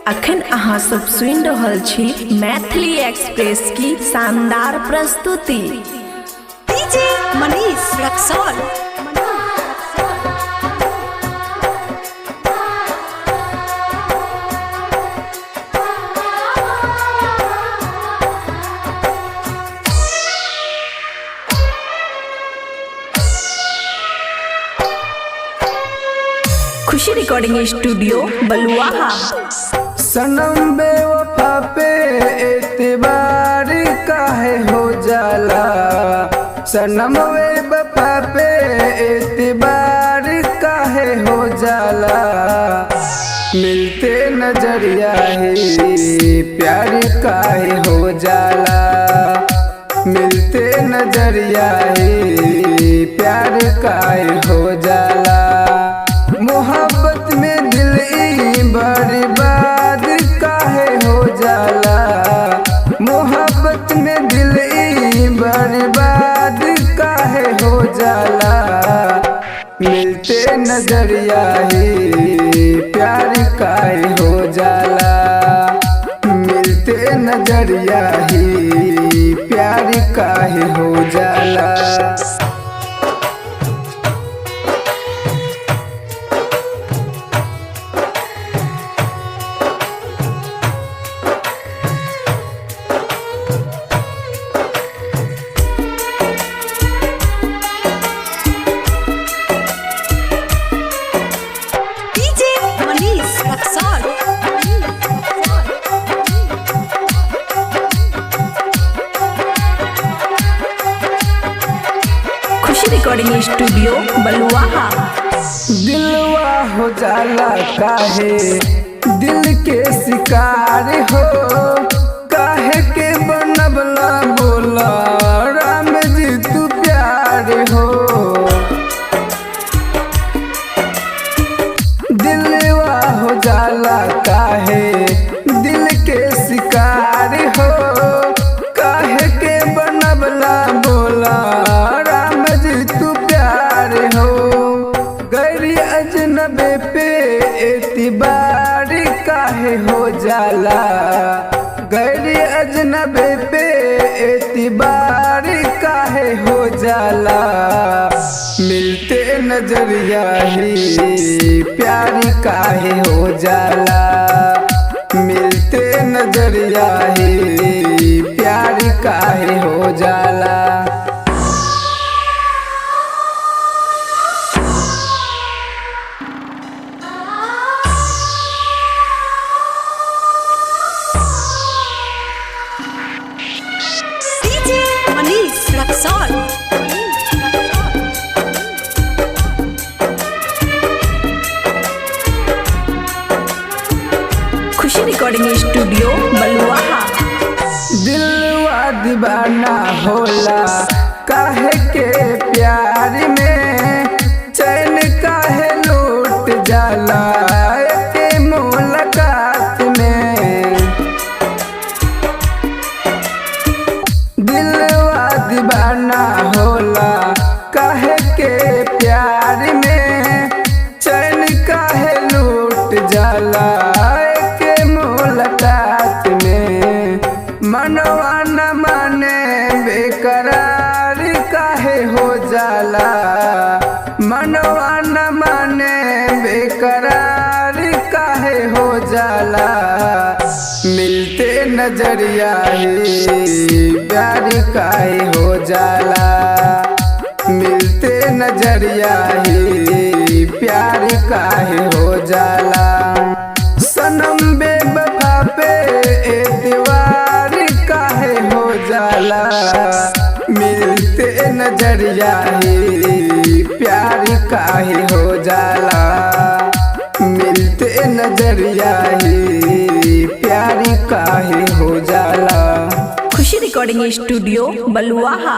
अखन अहाँ सब सुनि रहल छी मैथिली एक्सप्रेस की शानदार प्रस्तुति। DJ Manish Raxaul. Khushi recording studio Baluaha. सनम बेवफा पे एतबार काहे हो जाला। सनम बेवफा पे एतबार काहे हो जाला। मिलते नजरिया ही प्यार काहे हो जाला। मिलते नजरिया ही प्यार काहे हो जाला। मोहब्बत में दिल ई बर्बाद काहे हो जाला। मोहब्बत में दिल ई बर्बाद काहे हो जाला। मिलते नजरिया ही प्यार काहे हो जाला। मिलते नजरिया ही प्यार काहे हो जाला। DJ Manish Raxaul. Khushi recording studio Baluaha. दिलवा हो जाला काहे दिल के शिकार हो। काहे के बनबला बोला राम जी तू प्यार हो। दिलवा हो जाला काहे दिल के शिकार हो। काहे के बनबला बोला राम जी तू प्यार हो। गैर अजनबे पे एतबार काहे हो जाला। गैर अजनबे पे एतबार काहे हो जाला। मिलते नजरिया ही प्यार काहे हो जाला। मिलते नजरिया ही प्यार काहे हो जाला। DJ Manish Raxaul. Khushi recording studio Baluaha. दिलवा दीवाना होला काहे के प्यार में। चैन काहे लूट जाला के मुलाकात में। दिलवा दीवाना होला काहे के प्यार में। चैन काहे लूट जाला के मुलाकात में। मनवा न माने बेकरार काहे हो जाला। मनवा न माने बेकरार काहे हो जाला। मिलते नजरिया ही प्यार काहे हो जाला। मिलते नजरिया ही प्यार काहे हो जाला। सनम बेवफा पे एतवार काहे हो जाला। मिलते नजरिया ही प्यार काहे हो जाला। मिलते नजरिया ही प्यार काहे हो जाला। खुशी रिकॉर्डिंग स्टूडियो बलुआहा।